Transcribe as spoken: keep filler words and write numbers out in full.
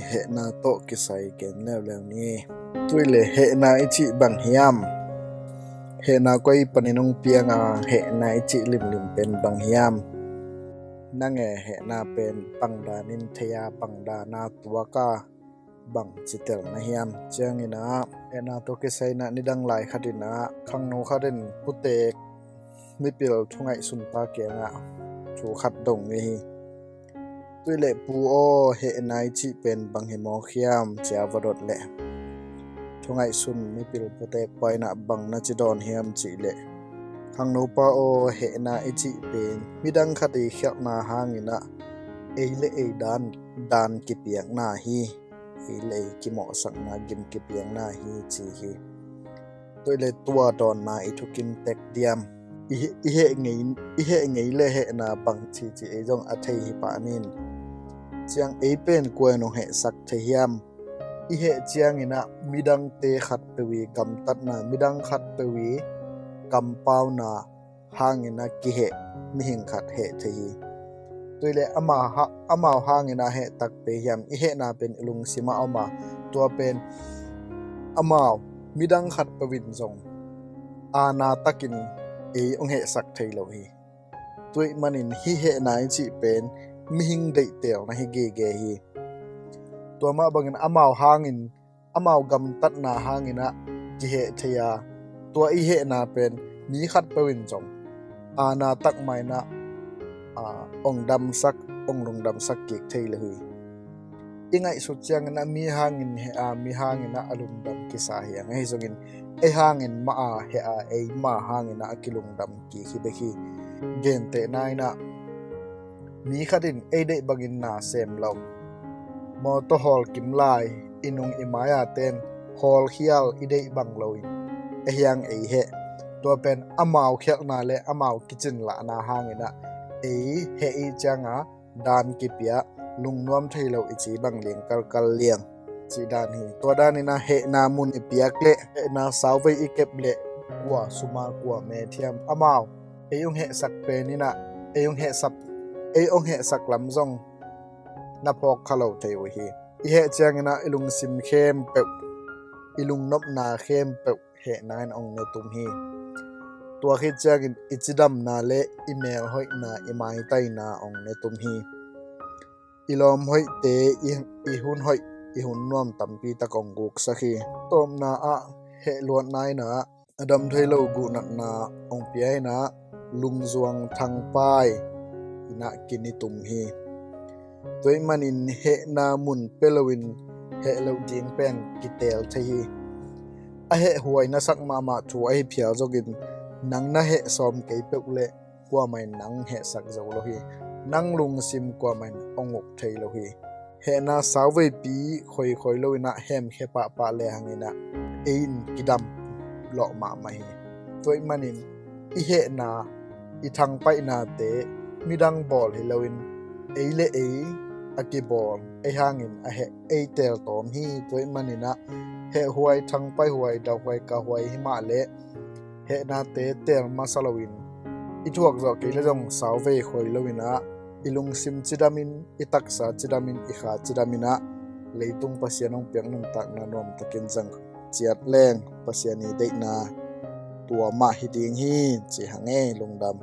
Hehna tawh kisai gen leuleu ni. Tua leh hehna i cih bang hiam? Hehna koi panin hong piang a, hehna i cih limlim pen bang hiam? Nang e, hehna pen bang danin thei a, bang dana tuak a, bang ci tel na hiam? Ciangin ah hehna tawh kisai in ah nidang lai khat in ah khangno khat in putek mipil thu ngaihsunpa kiangah thu khat dong hi. Tua leh, "Pu aw, hehna i cih pen bang hi mawk hiam?" ci-a va dot leh, thu ngaihsun mipil putekpa in ah bang na ci dawn hiam cih leh, "Khangnopa aw, hehna i cih pen midang khat i khialhna hangin ah ei le ei dan, dan kipiakna hi. Ei le ei kimawhsakna, gim kipiakna hi," ci hi. Tua leh, tua dawnna i thukim tek diam? I, i heh ngei, i heh ngei leh hehna bang ci ci ei zong a thei hi pah ni. Ciang ei pen kua in hong hehsak thei hiam? I heh ciangin ah midangte khatpeuh i gamtatna, midang khatpeuh i kampauna hangin ah kiheh mihing khat heh thei hi. Tua leh amau ha-, amau hangin ah heh takpi hiam? I hehna pen i lungsim ah om a, tua pen amau midang khatpeuh in zong aana takin ei hong hehsak thei lo hi. Tua ahih manin hih hehna i cih pen mihing deihtelna hi gige hi. Tua mah bangin amau hangin, amau gamtatna hangin ah kiheh thei a, tua i hehna pen mi khatpeuh in zong aana tak mah in ah, aa, hong damsak, hong lungdamsak kik thei lo hi. I ngaihsut ciangin ah mi hangin heh a, mi hangin ah a lungdam kisa hi hang. Ahi zongin ei hangin mah a heh a, ei mah hangin ah a kilungdam kik hi bek hi. Gentehna in ah, mi khat in ei deih bangin na sem lo, mawtaw hawl kim lai, i nung i mai-a ten hawlkhial i deih bang loin ei hang ei heh. Tua pen amau khialhna le amau kicinlahna hangin ah ei heh i cianga dan kipia, lungnuam thei lo i ci bang liang kalkal liang cih dan hi. Tua danin ah hehna mun i piak leh hehna sauvei i kep leh kua sum a kua me thiam? Amau ei hong hehsak pen in ah ei hong hehsak, ei hong hehsak lam zong na phawk kha lo thei uh hi. I heh ciangin ah i lungsim khempeuh, i lungnopna khempeuh hehna in hong ne tum hi. Tua khit ciangin i cidamna le i melhoihna, i maitaina hong ne tum hi. I lawm hoihte, i, i hun hoih, i hun nuam tampi tak hong guksak hi. Tawpna ah, heh luatna in ah a dam thei lo guhnatna hong pia in ah lungzuang thangpai in ah kine tum hi. Tua ahih manin hehna mun pia loin heh loh ding pen kiteel thei hi. A heh huai na sak mahmah thu ahi phial zongin, nang na heh sawm kei peuh leh kuamah in nang hehsak zo lo hi. Nang lungsim kuamah in hong uk thei lo hi. Hehna sauveipi khoikhoi loin ah hemkhia pahpah le hangin ah ei in kidam lawh mahmah hi. Tua ahih manin i hehna, i thangpaihnate midang bawl hi loin ei le ei a kibawl, ei hangin a heh ei teel tawm hi. Tua ahih manin ah heh huai, thangpai huai, dau huai, ka huai hi mah leh hehnate teel masa loin, i thuak zawh kei le zong sauvei khoi loin ah i lungsim cidamin, i taksa cidamin, i kha cidamin ah leitung Pasian hong piak nuntakna nuamtakin zang ciat leng Pasian i deihna tua mah hi ding hi. Ci hang e, lungdam.